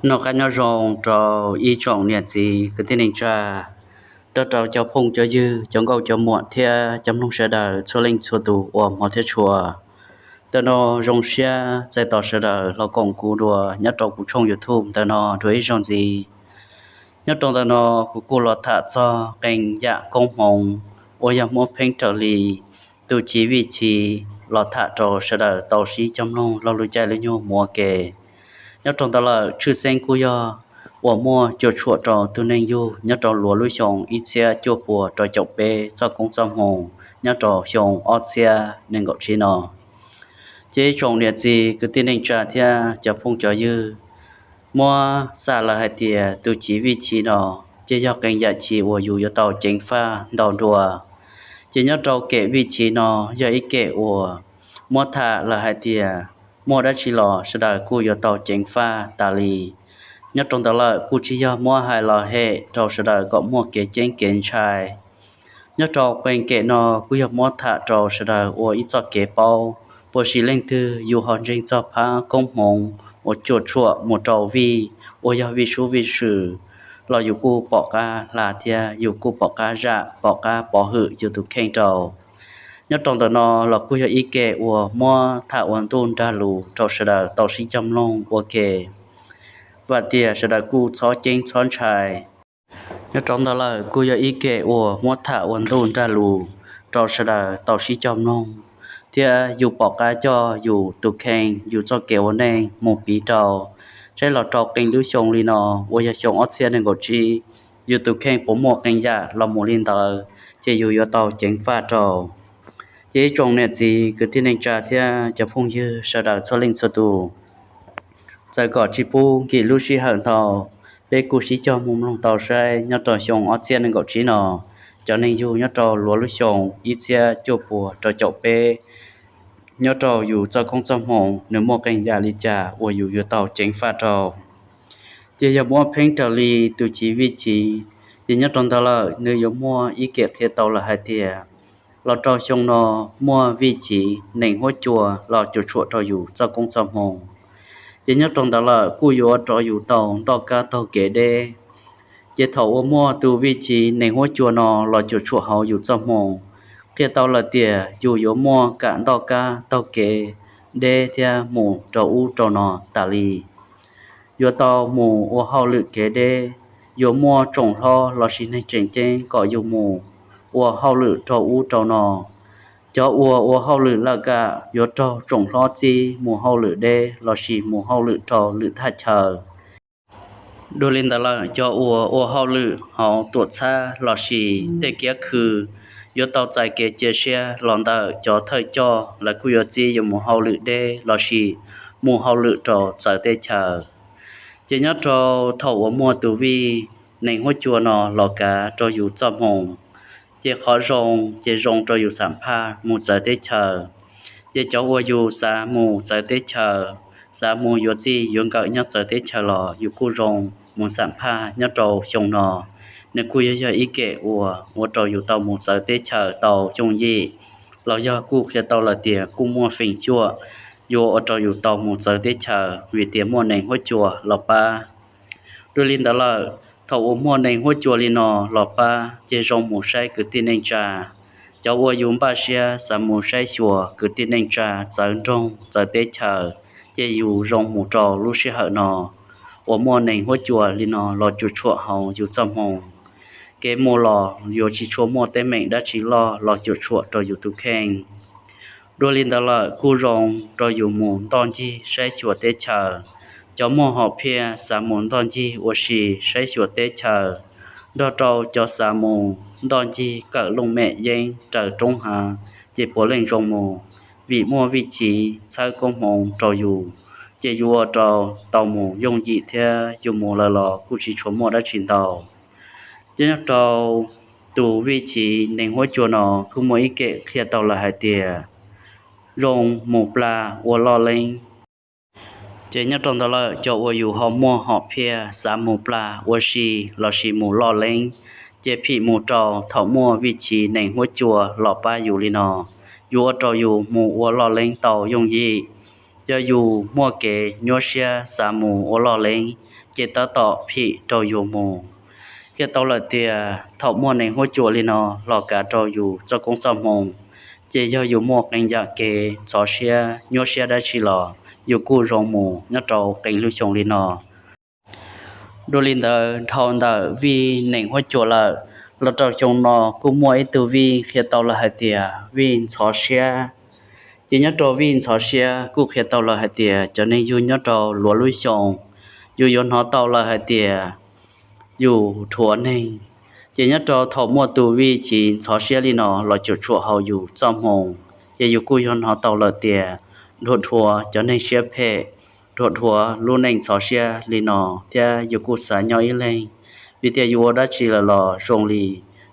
Noj qab nyob zoo rau ib tsoom niam txiv kwv tij neej tsa, rau rau cov phooj cov ywg, cov nkauj cov muam thiab cov mloog sawv daws txhua leej txhua tus uas hmov thiab tshua. Ntawm no zoo siab txais tos sawv daws los koom kuv dua nyob rau kuv tshooj YouTube ntawm no dua ib zaug ntxiv. Nyob rau ntawm no kuv kuj los tham txog qee yam koob hmoov uas yog muab pheej raws li tus chiv vij chiv los tham rau sawv daws tau sib cog mloog laug lub caij lub nyoog mus ua ke. Nyob rau ntawd lawm tshwj xeeb kuj yog uas muaj cuam tshuam rau tus neeg yug nyob rau luag lub xyoo ib txhiab cuaj puas rau caum peb txoj koob txoj hmoo nyob rau xyoo ob txhiab nees nkaum tsib no. Ces ib tsoom niam txiv kwv tij neej tsa thiab cov phooj cov ywg, muab xam lawm hais tias tus chiv vij chiv no ces yog qee yam chiv uas yus yuav tau ceev faj ntau dua. Ces nyob rau kem vij chiv no yog ib kem uas muab tham lawm hais tias muaj dab tsi los sawv daws kuj yuav tau ceev faj tas li. Nyob rau ntawd lawm kuj tsis yog muab hais los hem rau sawv daws kom muaj kev ceeb kev ntshai. Nyob rau qee kem no kuj yog muab tham rau sawv daws ua ib txoj kev paub, puas sim leej twg yus ho ntseeg txog phab koob hmoov uas cuam tshuam mus rau vij uas yog vij sub vij sw los yus kuj pom qab hla thiab yus kuj pom qab zam pom qab pov hwm yus tus kheej rau. Nyob rau ntawm no los kuj yog ib kem uas muab tham ua ntuj nrag lus rau sawv daws tau sib cog mloog ua ke. Vam tias sawv daws kuj txhob ceeb txhob ntshai. Nyob rau ntawd lawm kuj yog ib kem uas muab tham ua ntuj nrag lus rau sawv daws tau sib cog mloog, thiab yus pom qab coj yus tus kheej yus txoj kev ua neej mus piv rau, saib los rau qee lub xyoo li no uas yog xyoo ob txhiab nees nkaum tsib, yus tus kheej puas muaj qee yam los mus li ntawd, ces yus yuav tau ceev faj rau. Ces ib tsoom niam txiv kwv tij neej tsa thiab cov phooj ywg sawv daws txhua leej txhua tus, txawm kom tsis pub nkim lub sij hawm ntau, peb kuj sib cog mus mloog tau saib nyob rau xyoo ob txhiab nees nkaum tsib no, cov neeg yug nyob rau luag lub xyoo ib txhiab cuaj puas rau caum peb nyob rau yus txoj koob txoj hmoo nws muaj qee yam li cas uas yus yuav tau ceev faj rau. Ces yog muab pheej raws li tus chiv vij chiv, ces nyob rau ntawd lawm nws yuav muaj ib kem qhia tau lawm hais tias los rau xyoo no muaj vij chiv nees huab cua los cuam tshuam rau yus txoj koob txoj hmoo. Ces nyob rau ntawd lawm kuj yuav ua rau yus tau ntoj kab taug kev deb. Ces thaum uas muaj tus vij chiv nees huab cua no los cuam tshuam hauv yus txoj hmoo, qhia tau lawm tias yus yuav muaj kam ntoj kab taug kev deb thiab mus rau ub rau no tas li. Yuav tau mus ua hauj lwm kev deb, yuav muaj tsoom hlob lossis neeg tseem ceeb kom yus mus ua hauj lwm rau ub rau no. Cov uas ua hauj lwm lawm kam yuav raug tsoom hlob txib mus hauj lwm deb lossis mus hauj lwm rau lwm thaj chaw. Dua li ntawd lawm cov uas ua hauj lwm hauv tuam txhab lossis tej kiab khw yuav tau txais kev cia siab los ntawm cov thawj coj, lawv kuj yuav txib yus mus hauj lwm deb lossis mus hauj lwm rau txawv teb chaws. Ces nyob rau thaum uas muaj tus vij nees huab cua no los kav rau yus txoj hmoo, ces qhov zoo ces zoo rau yus xam phaj mus txawv teb chaws. Ces cov uas yus xav mus txawv teb chaws, xav mus yuav txij yuav nkawm nyob txawv teb chaws los yus kuj zoo mus xam phaj nyob rau xyoo no. Nws kuj yog yog ib kem uas ua rau yus tau mus txawv teb chaws tau yooj yim, los yog kuj qhia tau lawm tias kuj muaj feem xyuam yuav ua rau yus tau mus txawv teb chaws vim tias muaj nees huab cua los pab. Dua li ntawd lawm, thaum uas muaj nees huab cua li no los pab ces zoo mus saib kwv tij neej tsa. Cov uas yus npaj siab xav mus saib xyuas kwv tij neej tsa txawv nroog txawv teb chaws, ces yus zoo mus rau lub sij hawm no uas muaj nees huab cua li no los cuam tshuam hauv yus txoj hmoo. Kev mus los yuav tsis tshua muaj teeb meem dab tsi loj los cuam tshuam rau yus tus kheej. Dua li ntawd lawm kuj zoo rau yus mus ntoj ncig saib xyuas teb chaws. Cov muaj hom phiaj xav mus ntoj ncig ua si saib xyuas teb chaws, nrog rau cov xav mus ntoj ncig kawm looj mem yeeb raws roob hav, ces puav leej zoo mus, vim muaj vij chiv txhawb koob hmoov rau yus, ces yus ua rau tau mus yooj yim thiab yus mus lawm los kuj tsis tshua muaj dab tsi ntau. Ces nyob rau tus vij chiv nees huab cua no kuj muaj ib kem qhia tau lawm hais tias zoo mus plag ua loj leeb. Ces nyob rau ntawd lawm cov uas yus ho muaj hom phiaj xav mus plag ua si lossis mus loj leeb, ces phim mus rau thaum muaj vij chiv nees huab cua los pab yus li no, yuav ua rau yus mus ua loj leeb tau yooj yim. Yog yus muaj kev nyuaj siab xav mus ua loj leeb, ces tab tom phim rau yus mus. Qhia tau lawm tias thaum muaj neeg huab cua li no los kav rau yus txoj koob txoj hmoo, ces yog yus muaj qee yam kev ntxhov siab nyuaj siab dab tsi los yus kuj zoo mus nyob rau qee lub xyoo li no. Dua li ntawd, dhau ntawm vij neeg huab cua lawm, los rau xyoo no kuj muaj ib tug vij qhia tau lawm hais tias vij ntxhov siab. Ces nyob rau vij ntxhov siab kuj qhia tau lawm hais tias cov neeg yug nyob rau luag lub xyoo, yus yuav hnov tau lawm hais tias yus dhuav neeg. Ces nyob rau thaum muaj tus vij chiv ntxhov siab li no los cuam tshuam hauv yus txoj hmoo, ces yus kuj yuav hnov tau lawm tias dhuav dhuav cov neeg siab phem, dhuav dhuav lub neej ntxhov siab li no, thiab yus kuj xav nyob ib leeg, vim tias yus ua dab tsi lawm los zoo li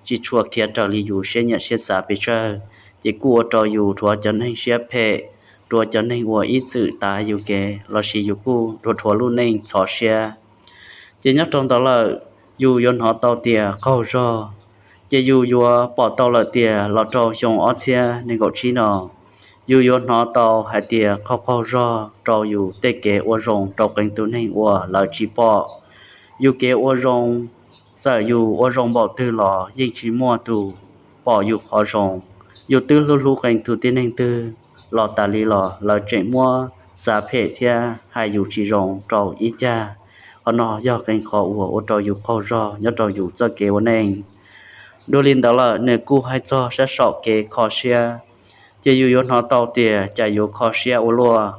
tsis tshua khiav raws li yus siab nyiam siab xav pes tsawg, ces kuj ua rau yus dhuav cov neeg siab phem, dhuav cov neeg uas ib txwm tav yus kev lossis yus kuj dhuav dhuav lub neej ntxhov siab. Ces nyob rau ntawd lawm, yus yuav hnov tau tias qaug zog. Ces yus yuav pom tau lawm tias los rau xyoo ob txhiab nees nkaum tsib no, yus yuav hnov tau hais tias qaug qaug zog rau yus tej kev ua zoo rau qee tus neeg uas lawv tsis pom. Yus kev ua zoo, txawm yus ua zoo npaum twg los yeej tsis muaj tus pom yus qhov zoo. Yus twb hlub hlub qee tus tib neeg twg los tas li los lawv tseem muab xav phem thiab hais yus tsis zoo rau ib cag. Qhov no yog qee qhov uas ua rau yus qaug zog nyob rau yus txoj kev ua neej. Dua li ntawd lawm, nws kuj hais txog sab saum kev kho siab. Ces yus yuav hnov tau tias cas yuav kho siab ua luaj.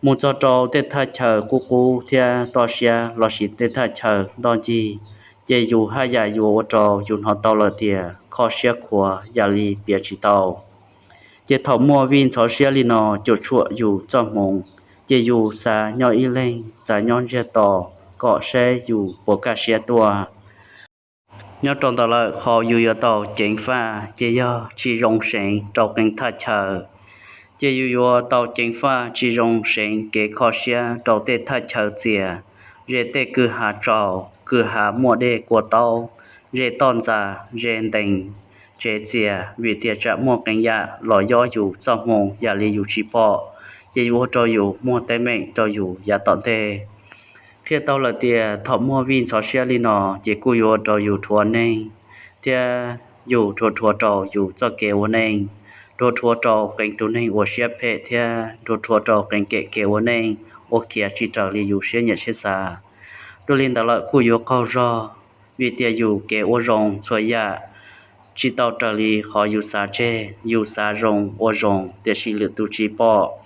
Mus txog rau tej thaj chaw qub qub thiab toj siab lossis tej thaj chaw ntoj ncig, ces yus haj yam yuav ua rau yus hnov tau lawm tias kho siab khuav yam li piav tsis tau. Ces thaum muaj vij ntxhov siab li no cuam tshuam yus txoj hmoov, ces yus xav nyob ib leeg, xav nyob ntsiag to kom saib yus puas kaj siab tuaj. Nyob rau ntawd lawm, qhov yus yuav tau ceev faj ces yog tsis zoo seev rau qee thaj chaw. Ces yus yuav tau ceev faj tsis zoo seev kev kho siab rau tej thaj chaw txias, ze tej kwj ha tsaus, kwj ha muaj dej kua taub, ze toj ntxas, ze ntees, tsev txias, vim tias tsam muaj qee yam los yob yus txoj hmoo yam li yus tsis pom, ces yuav ua rau yus muaj teeb meem rau yus yav tom ntej. Qhia tau lawm tias thaum muaj vij ntxhov siab li no, ces kuj yuav ua rau yus dhuav neeg, thiab yus dhuav dhuav rau yus txoj kev ua neej, dhuav dhuav rau qee tus neeg uas siab phem thiab dhuav dhuav rau qee kev kev ua neej uas khiav tsis raws li yus siab nyiam siab xav. Dua li ntawd lawm kuj yuav qaug zog, vim tias yus kev ua zoo txhua yam tsis tau raws li qhov yus xav tseg. Yus xav zoo ua zoo tiam sis lwm tus tsis pom.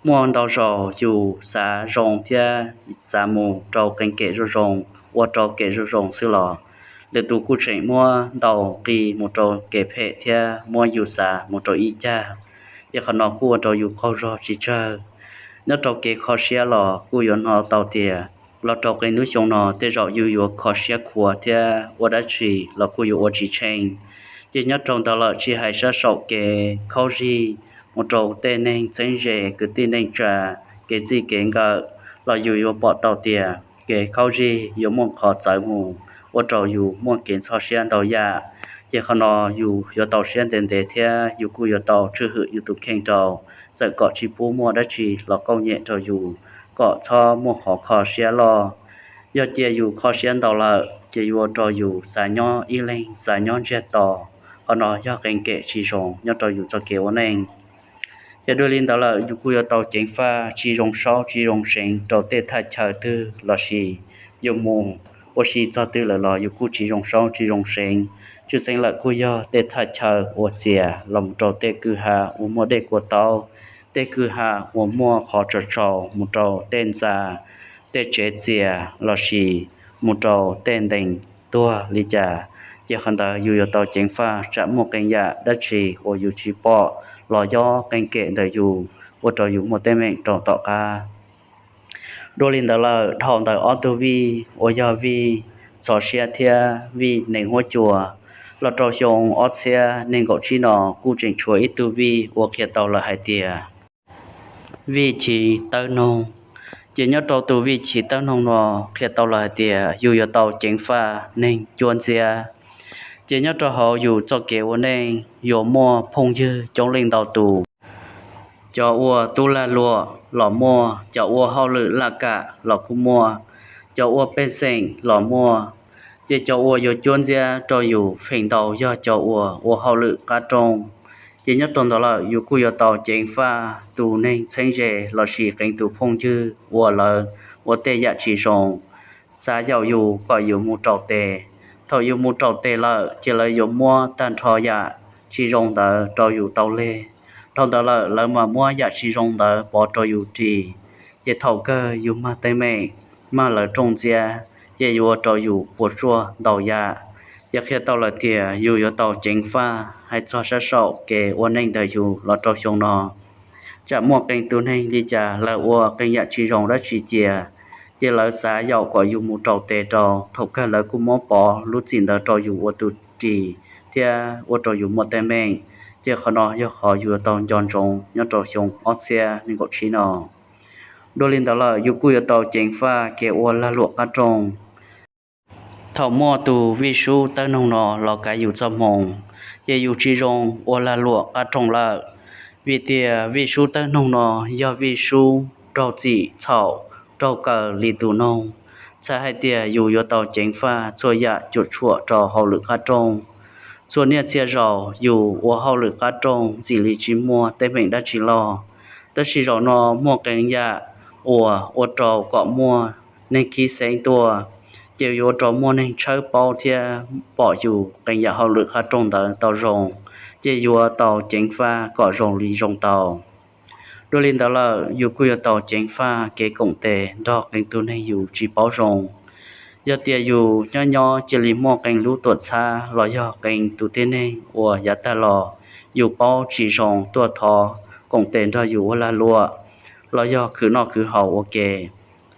Muaj ntau zaus yus xav zoo thiab xav mus rau qee kev zoo zoo, ua rau kev zoo zoo xwb los lwm tus kuj tseem muab ntaus nqi mus rau kev phem thiab muab yus xav mus rau ib cag. Ces qhov no kuj ua rau yus qaug zog tsis tsawg. Nyob rau kev kho siab los kuj yuav hnov tau tias los rau qee lub xyoo no tej zaum yus yuav kho siab khuav thiab ua dab tsi los kuj yuav ua tsis tsheej. Ces nyob rau ntawd lawm tsis hais sab saum kev khaub zig mus rau tej neeg txheeb ze, kwv tij neej tsa, kev txij kev nkawm, los yus yuav pom tau tias kev khaub zig yuav muaj qhov txawv mus ua rau yus muaj kev ntxhov siab ntau yam. Ces qhov no yus yuav tau siab ntev ntev thiab yus kuj yuav tau tswj hwm yus tus kheej rau, txawm kom tsis pub muaj dab tsi los qauj nyem rau yus, kom txhob muaj qhov kho siab loj. Yog cia yus kho siab ntau lawm ces yuav ua rau yus xav nyob ib leeg, xav nyob ntsiag to. Qhov no yog qee kev tsis zoo nyob rau yus txoj kev ua neej. Ces dua li ntawd lawm yus kuj yuav tau ceev faj tsis zoo saub tsis zoo seev rau tej thaj chaw twg lossis yus mus ua si txog twg lawm los yus kuj tsis zoo saub tsis zoo seev. Tshwj xeeb lawm kuj yog tej thaj chaw uas txias los mus rau tej kwj ha uas muaj dej kua taub, tej kwj ha uas muaj qhov tsaus tsaus mus rau tej ntxa, tej tsev txias lossis mus rau tej ntees tuag li cas. Ces qhov ntawd yus yuav tau ceev faj tsam muaj qee yam dab tsi uas yus tsis pom los yob qee kev ntawm yus ua rau yus muaj teeb meem rau tom qab. Dua li ntawd lawm dhau ntawm ob tug vij uas yog vij ntxhov siab thiab vij nees huab cua, los rau xyoo ob txhiab nees nkaum tsib no kuj tseem tshuav ib tug vij uas qhia tau lawm hais tias vij chiv tawb noog. Ces nyob rau tus vij chiv tawb noog no qhia tau lawm hais tias yus yuav tau ceev faj neeg cuab ntxiab. Ces nyob rau hauv yus txoj kev ua neej yuav muaj phooj ywg coob leej ntau tus. Cov ua tub lag luam los muaj, cov ua hauj lwm laj kam los kuj muaj, cov ua pej xeem los muaj, ces cov uas yuav cuab ntxiab rau yus feem ntau yog cov uas ua hauj lwm qab rooj. Ces nyob rau ntawd lawm yus kuj yuav tau ceev faj tus neeg txheeb ze lossis qee tus phooj ywg uas lawv ua tej yam tsis zoo, xav yaum yus kom yus mus raus tes. Thaum yus mus raus tes lawm ces lawv yuav muab tag nrho yam tsis zoo ntawd rau yus tau leg. Dhau ntawd lawm lawv mam muab yam tsis zoo ntawd pov rau yus ris, ces thaum kawg yus mag teeb meem, mag lawv rooj ntxiab, ces yuav ua rau yus puas tsuaj ntau yam. Ces qhia tau lawm tias yus yuav tau ceev faj hais txog sab saum kev ua neej ntawm yus los rau xyoo no. Tsam muaj qee tus neeg li cas lawv ua qee yam tsis zoo dab tsi cia, ces lawv xav yaum kom yus mus raus tes rau, thaum kawg lawv kuj muab pov lub txim ntawd rau yus ua tus ris thiab ua rau yus muaj teeb meem. Ces qhov no yog qhov yus yuav tau nco ntsoov nyob rau xyoo ob txhiab nees nkaum tsib no. Dua li ntawd lawm yus kuj yuav tau ceev faj kev ua lag luam qab rooj. Thaum muaj tus vij sub tawb noog no los kav yus txoj hmoo, ces yus tsis zoo ua lag luam qab rooj lawm. Vim tias vij sub tawb noog no yog vij sub raug txim txhaum, raug kaw li tus noog. Txhais hais tias yus yuav tau ceev faj txhua yam cuam tshuam rau hauj lwm qab rooj. Txhua niaj txhia zaus yus ua hauj lwm qab rooj ntxim li tsis muaj teeb meem dab tsi loj. Tab sis zaum no muaj qee yam uas ua rau kom muaj neeg khib xeeb tuaj, ces yuav ua rau muaj neeg tshawb paub thiab pom yus qee yam hauj lwm qab rooj ntawd tau zoo, ces yuav tau ceev faj kom zoo li zoo tau. Dua li ntawd lawm yus kuj yuav tau ceev faj kev koom tes nrog qee tus neeg yus tsis paub zoo. Yog tias yus nyob nyob cia li muaj qee lub tuam txhab los yog qee tus tib neeg uas yav tag los yus paub tsis zoo tuaj thov koom tes nrog yus ua lag luam los yog khwv noj khwv haus ua ke,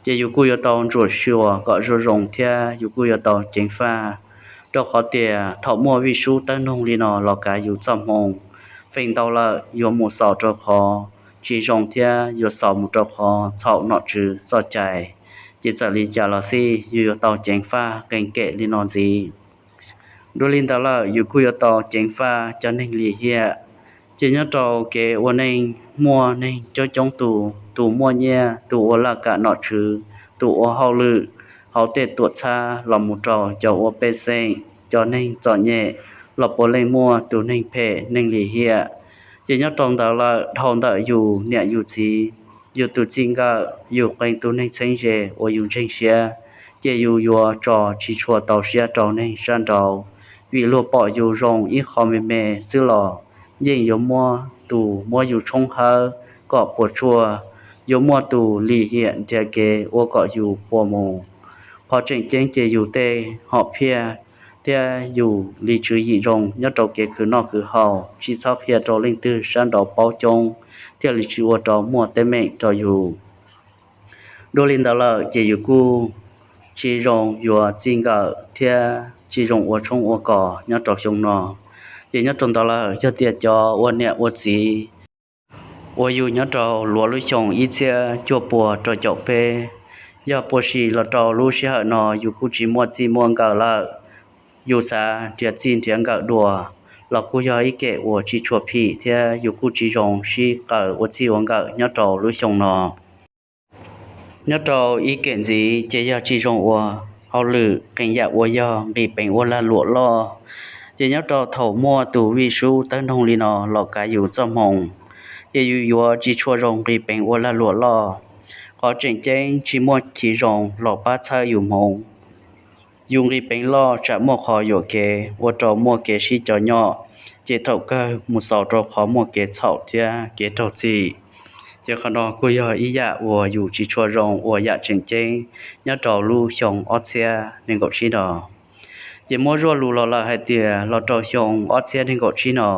ces yus kuj yuav tau ntsuam xyuas kom zoo zoo thiab yus kuj yuav tau ceev faj, rau qhov tias thaum muaj vij sub tawb noog li no los kav yus txoj hmoo, feem ntau lawm yuav mus xaus rau qhov tsis zoo thiab yuav xaus mus rau qhov txhaum nom tswv txoj cai. Ces txawm li cas los xij yus yuav tau ceev faj qee kem li no ntxiv. Dua li ntawd lawm yus kuj yuav tau ceev faj cov neeg lim hiam. Ces nyob rau kev ua neej muaj neeg coob coob tus, tus muaj nyiaj, tus ua laj kam nom tswv, tus ua hauj lwm hauv tej tuam txhab los mus rau cov ua pej xeem, cov neeg txom nyem, los puav leej muaj tus neeg phem neeg lim hiam. Ces nyob rau ntawd lawm dhau ntawm yus niam yus txiv, yus tus txij nkawm, yus qee tus neeg txheeb ze uas yus ntseeg siab, ces yus yuav tso tsis tshua tau siab rau neeg sab nraud. Vim luag pom yus zoo ib qho me me xwb los yeej yuav muab tus muab yus tshoob hawb kom puas tsuaj, yuav muaj tus lim hiam nrhiav kev ua kom yus puas mus. Qhov tseem ceeb ces yus tej hom phiaj thiab yus li tswv yim zoo nyob rau kev khwv noj khwv haus tsis txhob qhia rau leej twg sab nraud paub coob, thiaj li tsis ua rau muaj teeb meem rau yus. Dua li ntawd lawm ces yus kuj tsis zoo yuav txij nkawm thiab tsis zoo ua tshoob ua kos nyob rau xyoo no. Ces nyob rau ntawd lawm yog tias cov ua niam ua txiv uas yus nyob rau luag lub xyoo ib txhiab cuaj puas rau caum peb, yog puas sim los rau lub sij hawm no yus kuj tsis muaj txij muaj nkawm lawm, yus xav nrhiav txij nrhiav nkawm dua los kuj yog ib kem uas tsis tshua phim thiab yus kuj tsis zoo sib qawm ua txij ua nkawm nyob rau lub xyoo no. Nyob rau ib kem ntxiv ces yog tsis zoo ua hauj lwm qee yam uas yog nqis peev ua lag luam loj. Ces nyob rau thaum muaj tus vij sub tawb noog li no los kav yus txoj hmoo, ces yus yuav tsis tshua zoo nqis peev ua lag luam loj. Qhov tseem ceeb tsis muaj chiv zoo los pab txhawb yus hmoov. Yus nqis peev loj tsam muaj qhov yuam kev ua rau muaj kev sib cov nyom, ces thaum kawg mus xaus rau qhov muaj kev txhaum thiab kev raug txim. Ces qhov no kuj yog ib yam uas yus tsis tshua zoo ua yam tseem ceeb nyob rau lub xyoo ob txhiab nees nkaum tsib no. Ces muab zuaj lus los lawm hais tias los rau xyoo ob txhiab nees nkaum tsib no,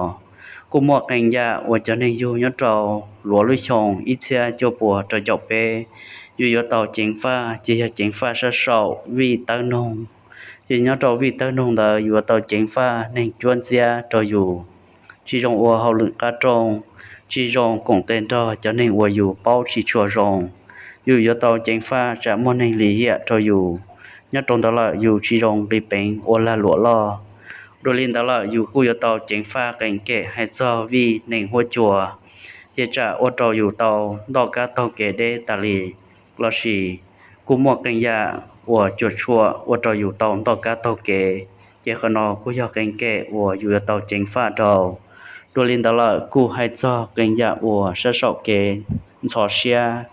kuj muaj qee yam uas cov neeg yug nyob rau luag lub xyoo ib txhiab cuaj puas rau caum peb, yus yuav tau ceev faj ces yog ceev faj sab saum vij tawb noog. Ces nyob rau vij tawb noog ntawd yuav tau ceev faj neeg cuab ntxiab rau yus, tsis zoo ua hauj lwm qab rooj, tsis zoo koom tes nrog cov neeg uas yus paub tsis tshua zoo. Yus yuav tau ceev faj tsam muaj neeg lim hiam rau yus. Nyob rau ntawd lawm yus tsis zoo nqis peev ua lag luam loj. Dua li ntawd lawm yus kuj yuav tau ceev faj qee kem hais txog vij nees huab cua. ces tsam ua rau yus tau ntoj kab taug kev deb tas li, lossis kuj muaj qee yam uas cuam tshuam ua rau yus tau ntoj kab taug kev. Ces qhov no kuj yog qee kem uas yus yuav tau ceev faj rau. Dua li ntawd lawm kuj hais txog qee yam uas sab saum kev ntxhov siab.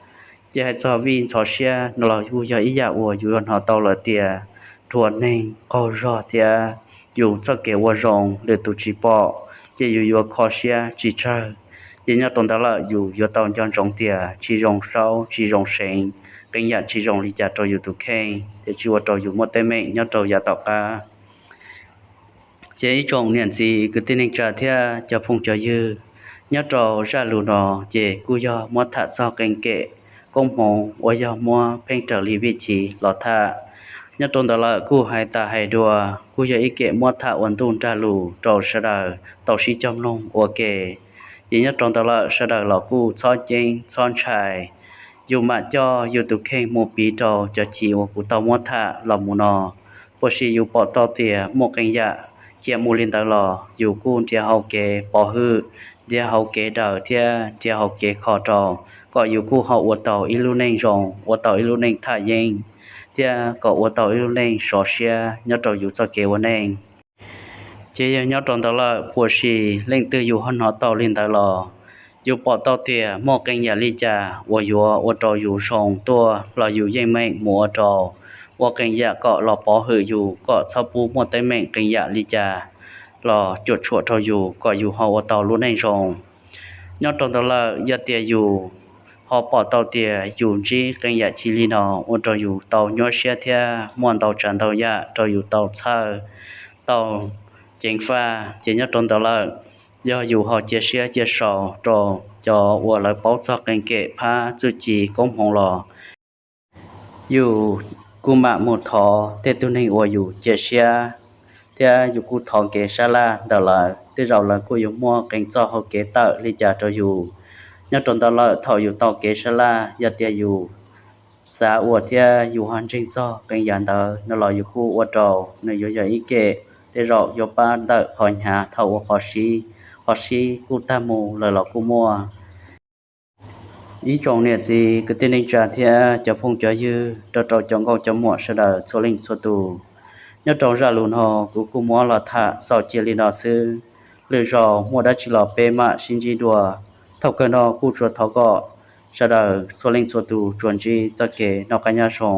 Ces hais txog vij ntxhov siab no los kuj yog ib yam uas yus yuav hnov tau lawm tias dhuav neeg qaug zog thiab yus txoj kev ua zoo lwm tus tsis pom, ces yus yuav kho siab tsis tsawg. Ces nyob rau ntawd lawm yus yuav tau nco ntsoov tias tsis zoo saub tsis zoo seev, qee yam tsis zoo li cas rau yus tus kheej thiaj tsis ua rau yus muaj teeb meem nyob rau yav tom qab. Ces ib tsoom niam txiv kwv tij neej tsa thiab cov phooj cov ywg, nyob rau zaj lus no ces kuj yog muab tham txog qee kem koob hmoov uas yog muab pheej raws li vij chiv los tham. Nyob rau ntawd lawm kuj hais tas hais dua, kuj yog ib kem muab tham ua ntuj nrag lus rau sawv daws tau sib cog mloog ua ke. Ces nyob rau ntawd lawm sawv daws los kuj txhob ceeb txhob ntshai, yus mam coj yus tus kheej mus piv rau cov chiv uas kuv tau muab tham los mus no. Puas sis yus pom tau tias muaj qee yam cia mus li ntawd los yus kuj nrhiav hauv kev pov hwm, nrhiav hauv kev daws thiab nrhiav hauv kev kho rau, kom yus kuj ho ua tau ib lub neej zoo, ua tau ib lub neej thaj yeeb, thiab kom ua tau ib lub neej sov siab nyob rau yus txoj kev ua neej. Ces yog nyob rau ntawd lawm puas sis leej twg yus ho hnov tau li ntawd los yus pom tau tias muaj qee yam li cas uas yuav ua rau yus zoo tuaj los yus yeej meem mus ua rau, ua qee yam kom los pov hwm yus kom txhob pub muaj teeb meem qee yam li cas los cuam tshuam rau yus kom yus ho ua tau lub neej zoo. Nyob rau ntawd lawm yog tias yus ho pom tau tias yus ntsib qee yam chiv li no ua rau yus tau nyuaj siab thiab muaj ntau tsav ntau yam rau yus tau txhawj, tau ceev faj, ces nyob rau ntawd lawm yog yus ho cia siab cia sau rau cov uas lawv paub txog qee kem phab txuj ci koob hmoov los yus kuj mam mus thov tej tug neeg uas yus cia siab, thiab yus kuj thov kev sab laj ntawm lawv, tej zaum lawv kuj yuav muaj qee txoj hau kev tawm li cas rau yus. Nyob rau ntawd lawm thaum yus tau kev sab laj yog tias yus xav ua thiab yus ho ntseeg txog qee yam ntawd no los yus kuj ua rau nws yuav yog ib kem tej zaum yuav pab ntawm qhov hnyav thaum ua qhov sib, qhov sib kuj tag mus lawm los kuj muaj. Ib tsoom niam txiv kwv tij neej tsa thiab cov phooj cov ywg rau rau cov nkauj cov muam sawv daws txhua leej txhua tus, nyob rau zaj lus no kuv kuj muab los tham xaus cia li no xwb. Lwm zaus muaj dab tsi los peb mam sib ntsib dua. Thaum kawg no kuj tsuas thov kom sawv daws txhua leej txhua tus tsuas ntsib txoj kev noj qab nyob zoo.